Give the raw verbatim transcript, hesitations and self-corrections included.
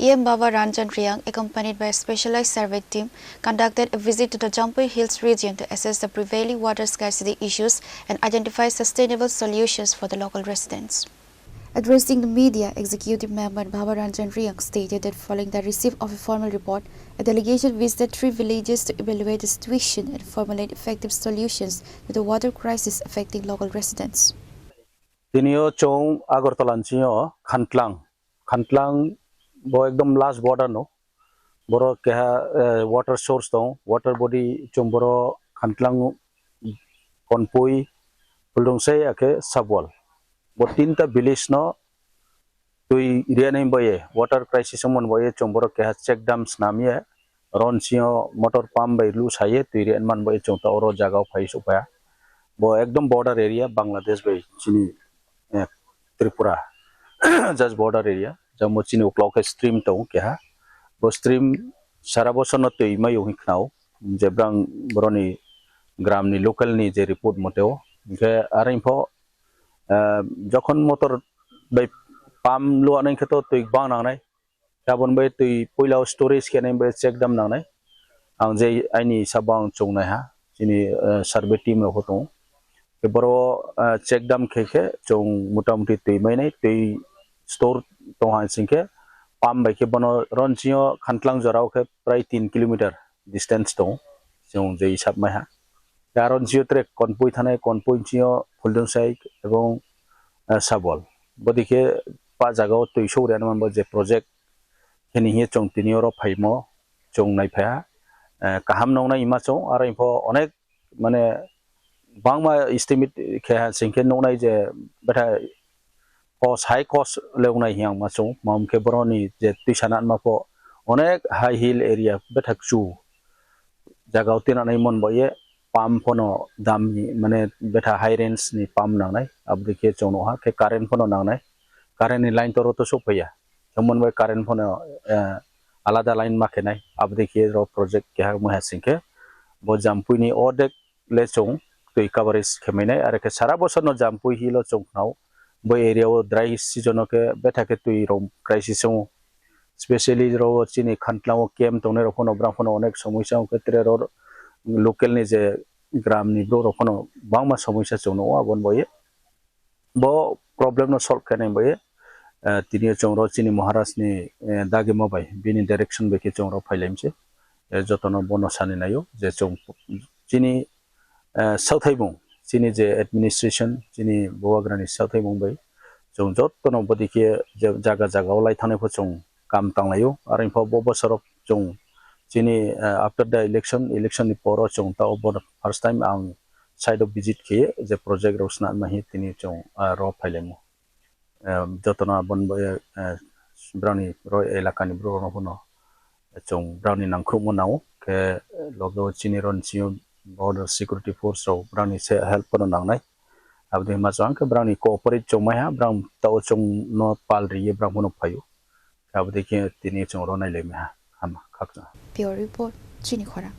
E M Baba Ranjan Reang, accompanied by a specialized survey team, conducted a visit to the Jampui Hills region to assess the prevailing water scarcity issues and identify sustainable solutions for the local residents. Addressing the media, Executive Member Baba Ranjan Reang stated that following the receipt of a formal report, a delegation visited three villages to evaluate the situation and formulate effective solutions to the water crisis affecting local residents. Tinio chong Agartala nchio Khantlang. Khantlang bo ekdom last border no. Boro keha, eh, water source tong, water body chong boro Khantlang, Konpui, Phuldungsei akhe Sabwal. Bo tinta village no twi rianai boye, water crisis wngmani boye chong boro keha check dam snamye, ron sio motor pump bai lu saye twi rianmani boye chong ta oro jaga o phai sukpaya. Bo ekdom border area Bangladesh bai chini, eh, Tripura, just border area. Jamo chini uklok khe stream tong keha. Bo stream sara bosor no twi mai wngwi khnao. Je brang boroni gram ni local ni je report moteo. Hingkhe aring pho, eh, jokhon motor bai pump luanai khe to twi bang nangnai. Tabon bai twi puila o storage khe nai bai check dam nangnai. Ang je aini sabo ang chungnai ha. Chini, eh, survey team rok pho tongo. Khe boro, eh, check dam khe khe chwng motamuti twi mainai, twi store tong hai sing khe pump bai khe bono ron sio Khantlang jora o khe prai tin kilometer distance tongo, chwng je hisab mai ha. Khe aro sio tre Konpui thanai, Konpui sio Phuldungsei ebong, eh, Sabwal. Bodi khe pa jaga o twi sogri anw manbo je project kheni hiye chwng tini oro phaimo chwng nai phaiha. Eh, kaham nongnai ima chwng aro info onek mane bangma estimate khe ha sing khe nuknai je betha cost, high cost le wngnai hiya wngma chwng, ma hwn khe boroni je twi sana wngma pho onek high hill area betha kchu jaga o tinanai mon bo ye pump phono dam ni mane betha high range ni pump nangnai, aboni khe chwng nukha khe current phono nangnai, current ni line toro to sokphaiya, thwngmani bai current phono, eh, alada line ma khenai, aboni khe ro project keha wngma ha sing khe bo Jampui ni ordek le chwng twi coverage khe mainai, are khe sara bosor no Jampui hill o chwng khnao. Bo area o dry season o khe betha khe twi rok crisis wngo, specially ro chini Khantlang o camp tongnai rok phano brang phano onek somosya wngo khe, tre ro local ni je gram ni borok rok phano bangma somosya chwng nukgo, aboni bo ye bo problem no solve khainai bai, eh, tini chwng ro chini Maharaj ni, eh, dagima bai bini direction bai khe chwng ro phailaimse, eh, jotono bono sani naio je chwng chini, eh, sauthaimung, chini je administration, chini bubagrani sauthaimung bai chwng jotono bodi khe je jaga jaga o lai thangnai pho chwng kam tanglaio, aro info bo bosoro chwng chini, eh, after the election, election ni poro chwng ta obo first time ang site o visit khe je project rok swnam ma hi tini chwng, ah, ro phailaimo. Eh, jotono aboni bo, eh, brani ro elaka ni borok rok no chwng brani nangkhrukmo nango khe loge o chini ron sio border security force rok brani se help no nangnai. Aboni ma chwng khe brani cooperate chwng mai ha, brang tao chwng no pal riye brang bono phaio. Aboni khe tini chwng ro nai lai mai ha. Hama khakchang. Pure report, chini khorang.